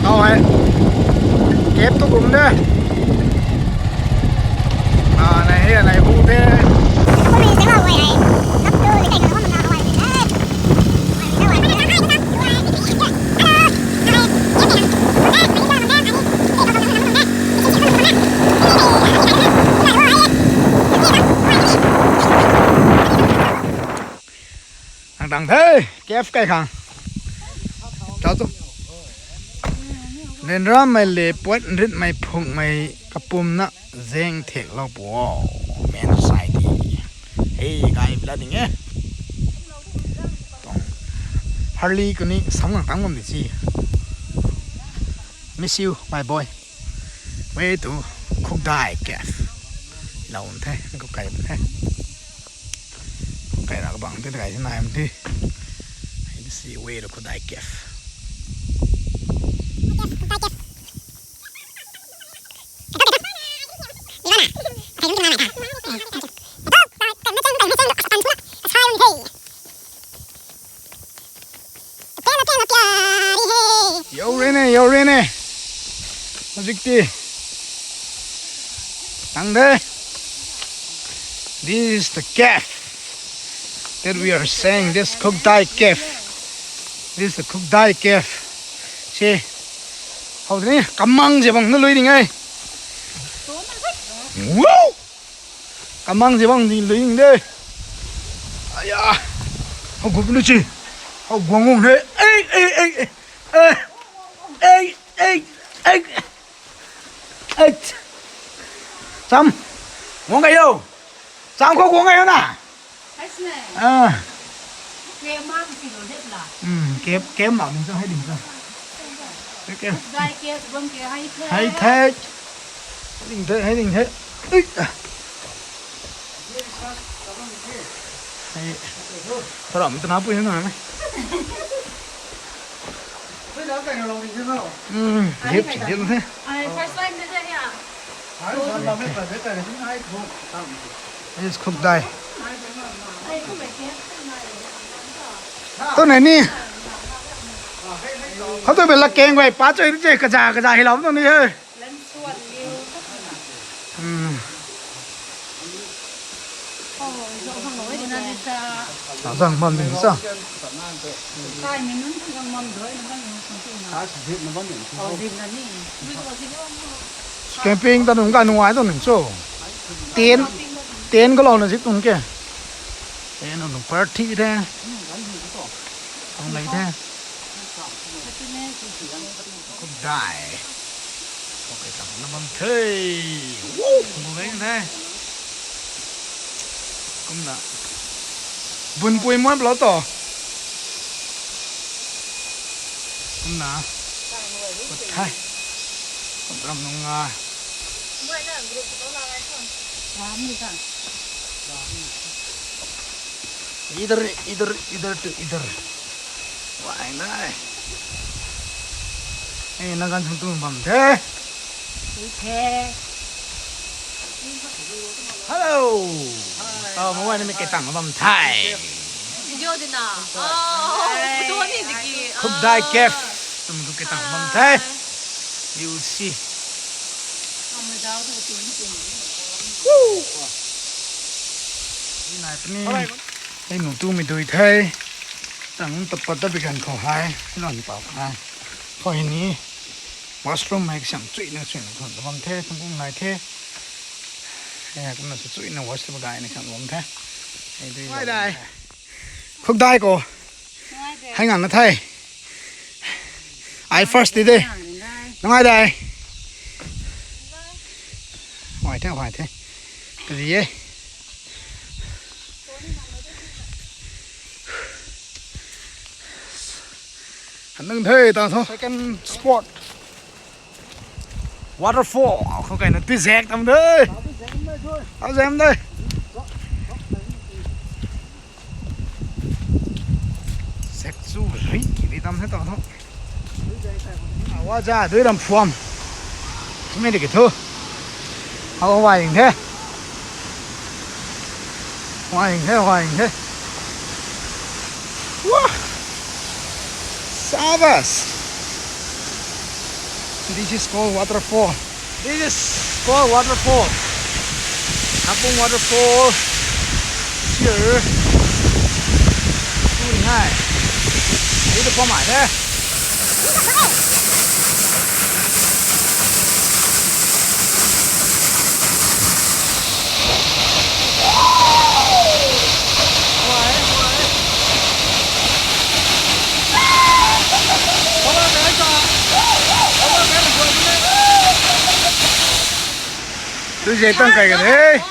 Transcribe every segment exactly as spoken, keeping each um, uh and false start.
Tau hei. Kep tu kum de. Ah, nai hei, nai hu the. Ang dang the, cave kai khang. Tau tu. Ryanramei le puat nritmei phungmei kapumna zeng theklou pu o. Men society. Hei, kai pla ding e. Tuang Harley kuni sam ngang tang bam di si. Miss you, my boy. Way to Khukdai Cave. Lou the, Khukkai the. Khukkai ra kabang the, kai nai the. This is way to Khukdai Cave. Yau re ne, yau re ne. Huzikti. Tang de. This is the cave that we are saying. This Khukdai Cave. This is the Khukdai Cave. See. Hau ni kamang je bang na lui ding e. Wow! Kamang je bang di lui ding de. Aya. Hau gup nu chi. Hau guang guang de. Ei, ei, ei, ei. Ei, ei, ei, ei. Ei. Cham. Guang kai yo. Cham khou guang kai yo na. Hai sne. Ah. Ke mang si lo det la. Hmm, ke, ke mang ding chang, hai ding chang. Ke, ke. Dai ke, bam ke, hai the. Hai the. Hai ding the, hai ding the. Ui. Hai. Tharam tana pui na na. Hmm, zip, zip the. Ai, first time na the ya. Is Khukdai. Tu na ni. Khou tu bela keng guay pa chui chui kaza kaza hi lam tu ni he. Hmm. Zang bam ding sa. Camping ta nung ka nung ai ta nung cho. Tent, tent ka lou na zik tung ke. Tent nung party the. Ang lei the. Khukdai. Khou kai tang na bam the. Woo! Khou kai the. Kumna. Bun pui muan plo to. Kumna. Khou thai. Ram nung a. Idhar, idhar, idhar to idhar. Wai nai. Eh, nang kan sung tu bam the. Ui the. Hello. Tau ma wai na mi kai tang bam the. Video di na. Oh, photo ni di ki. Khukdai Cave. Tum tu kai tang bam the. You see. Woo. Nai puni. Hei nu tu mi dui the. Tang tapat ta bigan khou hei. Nan pau hei. Khou hei ni. Washroom hei kasam chuina chuina khang bam the. Thang kung nai the. Hei kumna sa chuina washroom gay na khang bam the. Hei dui. Wai dai. Khukdai khou. Hai ngang na the. Ai first di de. Nungai dai. Huai the, huai the. Kali e. Hanung the ta tho. Second spot. Waterfall. Khou kai na tui zek tam de. Tau zek de. Sek chu ri ki di tam the tau tho. Awa za dui ram phuam. Mei di ki thu. Awa huaing the. Huaing the, huaing the. Wah! Sabas! This is called waterfall. This is called waterfall. Khapung waterfall. Here. Tuni hai. Ni tu pamai the. Tu je tang kai ka de.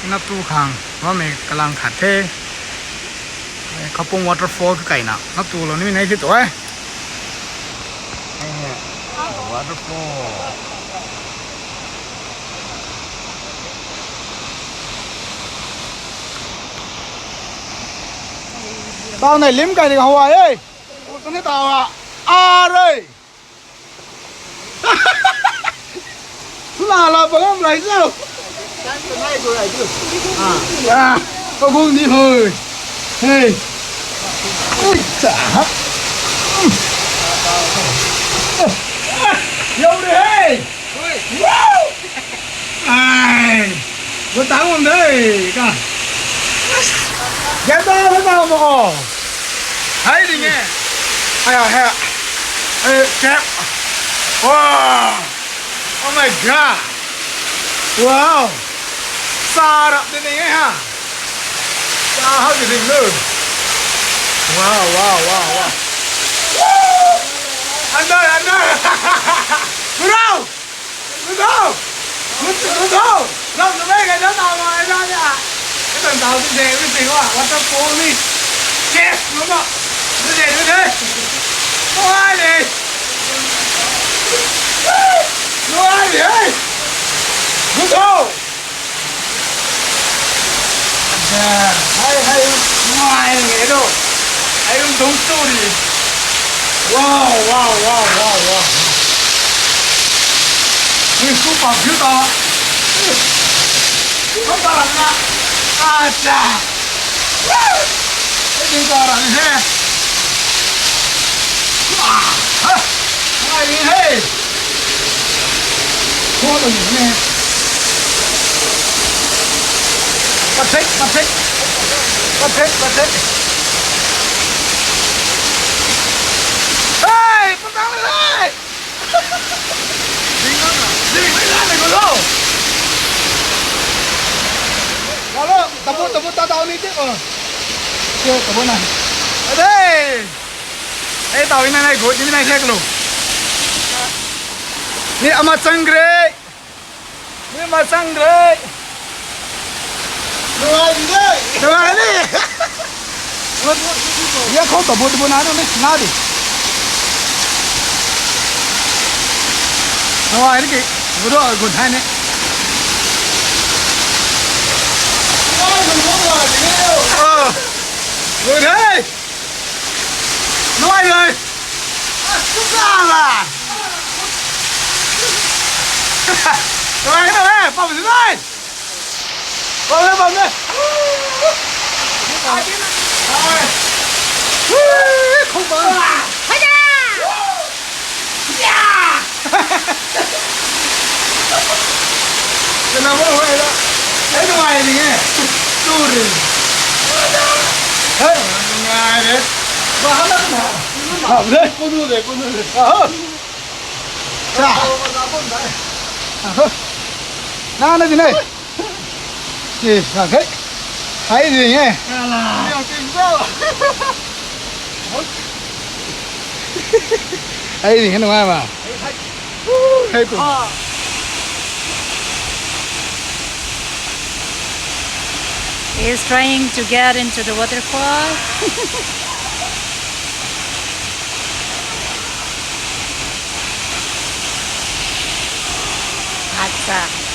Nap tu khang, bammei kalang khat the. Khapung waterfall ka kaina, nap tu lou nimei nai the tu e. Waterfall. Tau nei lim kai di hawa e. Kani tau a. A re. Tuna la bangam lai zo. Ah, kagum ni hoi. Hey. Ei, cha. Yo re hey. Wow. Ai. Butang bam de ka. Gata butang mo. Hai ding e. Ai, ai, hai. Ai, kap. Wow. Oh my God. Wow. Sa rap de ding e ha. Sa hak de ding lo. Wow, wow, wow, wow. Woo! Andar, andar. Bro. Good go! Good, good go! Love the way I don't know why I don't know. Cái tuần sau tôi về với mình quá, what the fuck me? Yes, đúng không? Tôi về tôi thế. Không ai đi. Không ai đi ấy. Good go! Hai, hai, ngai nge do. Hai, um, dong story. Wow, wow, wow, wow, wow. Ni su pa view ta. Ko ta rang na. Acha. Ni ta rang he. Ah, ha. Ngai ni he. Patrick, Patrick. Patrick, Patrick. Hey, patang le hey. Ding na, ding na, ding na. Hello, tabu, tabu, ta tau ni ti. Oh. Tabu na. Hey. Ei, tau inang nai gut, inang nai kek lu. Ni ama chang gre. Ni ama chang gre. Nuai di de. Nuai ni. Ya khou ta bu bu na ni, na di. Nuai ni ki. Bu do gut hai ni. Nuai ni bu nuai di. Oh. Gut hai. Nuai nuai. Sa la. Nuai nuai, pam nuai. Pam nuai, pam nuai. Không pam. Cái nào có nổi đó. Thấy nó ngoài mình nghe. Tu rì. Thấy nó ngoài đấy. Và hấp dẫn hả? Hả, đấy, cô nuôi đấy, cô nuôi đấy. Ờ. Sa. Nang na di nei. Chi, nang khe. Hai di nge. Hai di nge nungai ma. Hai pu. He is trying to get into the waterfall. Acha.